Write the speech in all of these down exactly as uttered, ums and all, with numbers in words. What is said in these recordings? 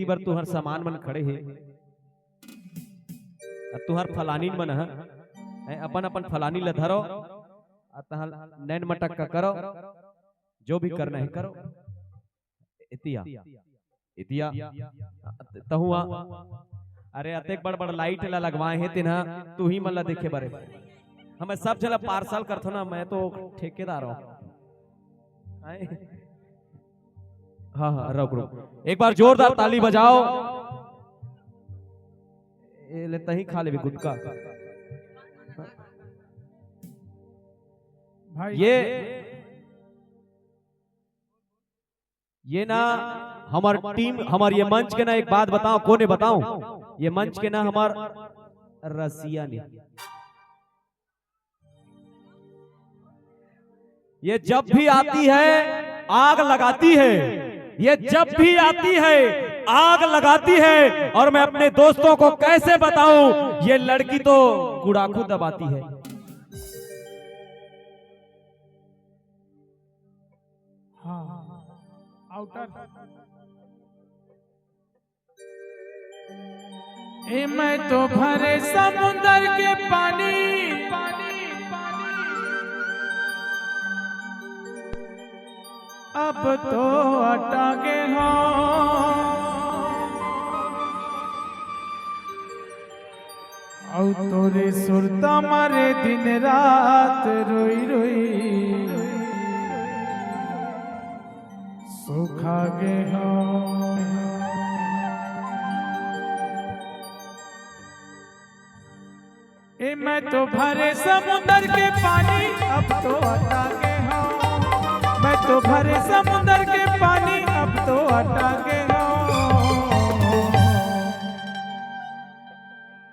बर तुंहर समान मन खड़े हे, अउ तुंहर फलानी मन ह, हैं, अपन अपन फलानी ल धरो, अउ तहाँ नैन मटक्का करो, जो भी करना हे करो। एती आ, एती आ, तहूँ आ। अरे, अतेक बड़ बड़ लाइट ला लगवाए हे तेन ह, तुही मन ला देखे बर। हमें सब झन ला पार्सल करथो ना, मैं तो ठेकेदार हूँ। आए? हाँ, हाँ, रुक, रुक। एक बार जोरदार ताली बजाओ। ए, ले तहीं खा लेबे गुटखा। भाई। ये, ये ना हमर टीम, हमर ये मंच के ना एक बात बताओ, कोने बताओ? ये मंच के ना हमर रसिया ने। ये जब भी आती है, आग लगाती है। ये जब भी आती है, आग लगाती है। और मैं अपने दोस्तों को कैसे बताऊं, ये लड़की तो गुड़ाखू दबाती है। हाँ, आउटर। ए, मैं तो भरे समुंदर के पानी, अब तो अटा गे हौं। अउ तोरे सुरता मारे दिन रात रोई रोई सुखा गे हौं। ए, मैं तो भरे समुंदर के पानी, अब तो अटा गे हौं। मैं तो भरे समुंदर के पानी, अब तो अटा गे हौं।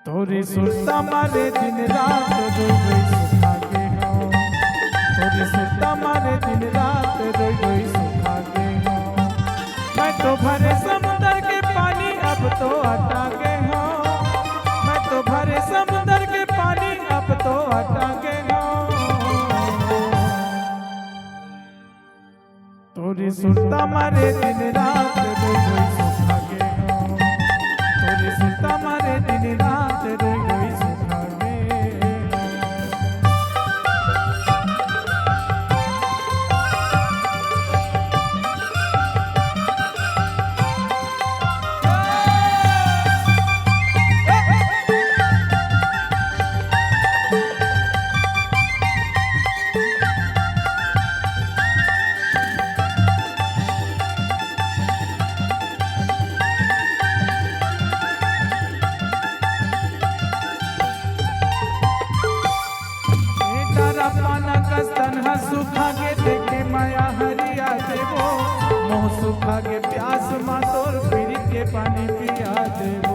तोरे सुरता मारे दिन रात रोई रोई सुखा गे हौं। तोरे सुरता मारे दिन रात रोई रोई सुखा गे हौं। मैं तो भरे समुंदर के पानी, अब तो अटा गे हौं। मैं तो भरे समुंदर के पानी, अब तो अटा गे हौं। तोरे सुरता मारे दिन रात रोई रोई सुखा गे हौं। तोरे सुरता मारे दिन रात रोई रोई सुखा गे हौं। ए, डरा पाना कस तन ह सुखा गे, देखे मया हरिया देबो। मोह सुखा गे प्यास मा, तोर पीरित के पानी पिया देबो।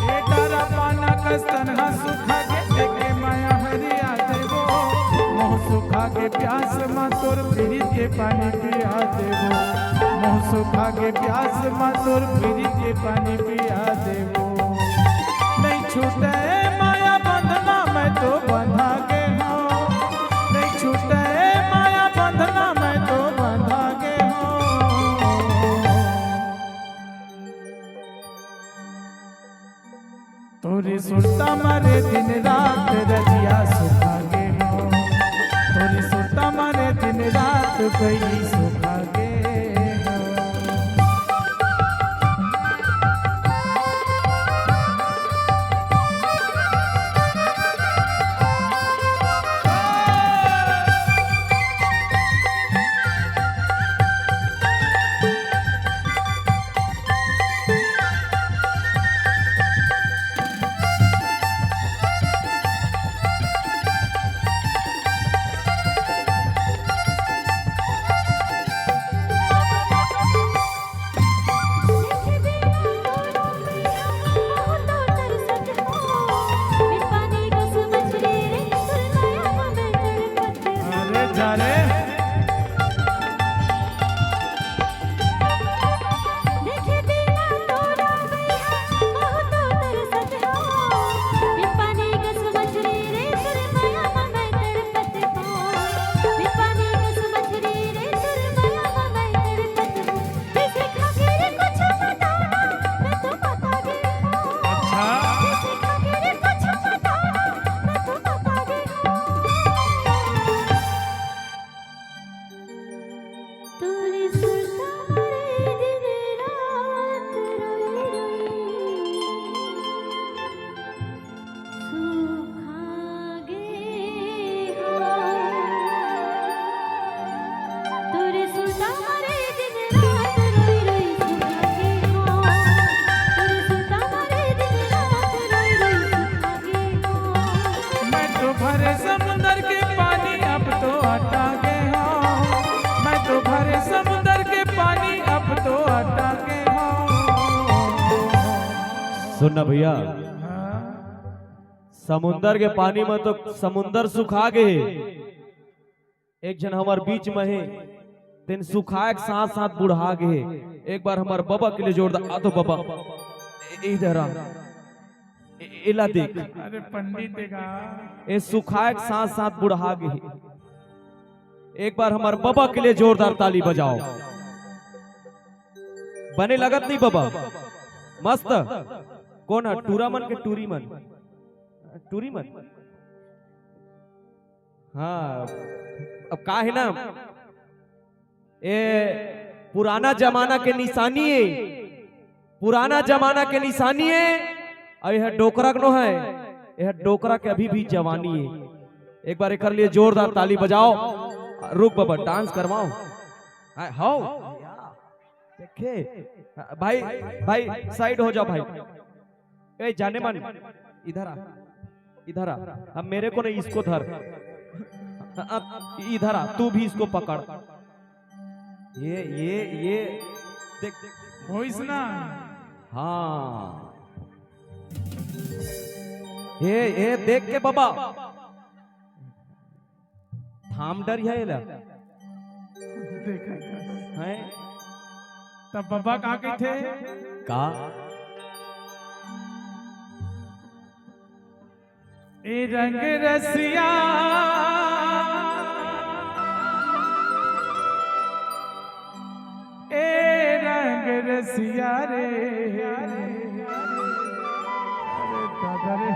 ए, डरा पाना कस तन ह सुखा गे, देखे मया हरिया देबो। मोह सुखा गे प्यास मा, तोर पीरित के पानी पिया देबो। मोह सुखा गे प्यास मा, तोर पीरित के पानी पिया देबो। नइ छूटे मया बंधना, मैं तो बंधा गे हौं। नइ छूटे मया बंधना, मैं तो बंधा गे हौं। तोरे सुरता मारे दिन रात रजिया सुखा गे हौं। तोरे सुरता मारे दिन रात बइरी सुखा गे हौं। सुन ना भैया, हाँ। समुंदर के पानी में तो समुंदर सुखा गे हे। एक झन हमर बीच में हे, तेन सुखाए के साथ साथ बुढ़ा गे हे। एक बार हमर बबा के लिए जोरदार, आ तो बबा, ए-, इधर आ, ए-, एला देख। अरे पंडित देगा। ए सुखाए के साथ साथ बुढ़ा गे हे। एक बार हमर बबा के लिए जोरदार ताली बजाओ। बने लगत नहीं बबा? मस्त। कौन है टूरा मन के टूरी मन? टूरी मन। हाँ, अब का है ना, ए पुराना जमाना के निशानी है, पुराना जमाना के निशानी है। और यह डोकरा के नो है, यह डोकरा के अभी भी जवानी है। एक बार एकर लिए जोरदार ताली बजाओ। रुक बाबा, डांस करवाओ। हाँ, हो देखे भाई, भाई साइड हो जाओ भाई। ए जाने मन, इधर आ, इधर आ। अब मेरे को नहीं, इसको धर। अब इधर आ, तू भी इसको पकड़। ये ये ये देख। होइस ना। हाँ। ए ए देख के बाबा, थाम डर है एला। देखा। हैं? तब बाबा का कहिथे? का? ए रंग रसिया, ए रंग रसिया रे। अरे दादा रे।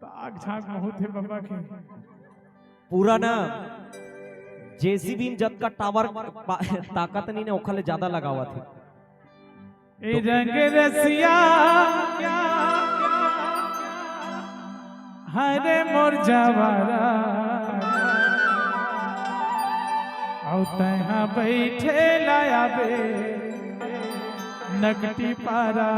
ताक झांक बहुत हे बाबा के। पूरा ना जेसीबी में जतका टावर पा-, ताकत नहीं ना, ओखर ले ज्यादा लगावत हे। ए रंग रसिया, हरे मोर जवारा, औ तैहा बैठे लाया बे नकटी पारा।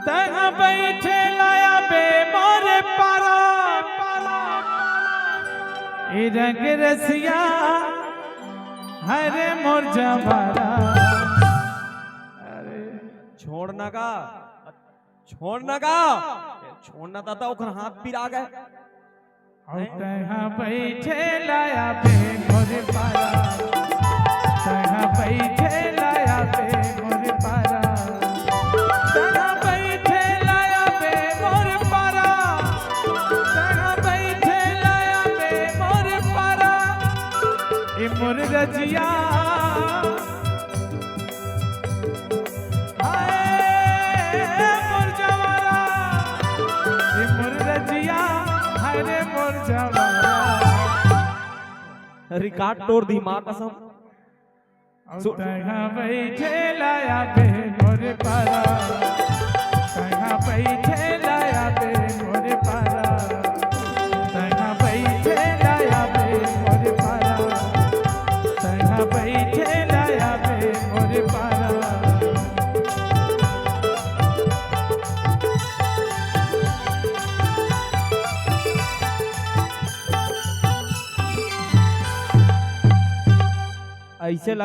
तैहा बैठे लाया बे मोरे पारा। ए रंग रसिया, हरे मोर जवारा। अरे छोड़ना का, छोड़ना का, छोड़ना दादा, ओकर हाथ पिरा गे। औ तैहा बैठे लाया बे मोर पारा, तैहा बैठे लाया बे मोर पारा, तैहा बैठे लाया बे मोर पारा, तैहा बैठे लाया बे मोर पारा। ए मोर रजिया, हाय मोर जवारा, ए मोर रजिया, हाय रे मोर जवारा। रिकॉर्ड तोड़ दी माँ कसम। औ सु- तैहा बैठे लाया बे मोर पारा, तैहा बैठे लाया बे मोर पारा, तैहा बैठे लाया बे मोर पारा, तैहा बैठे लाया बे मोर पारा। ऐसे लग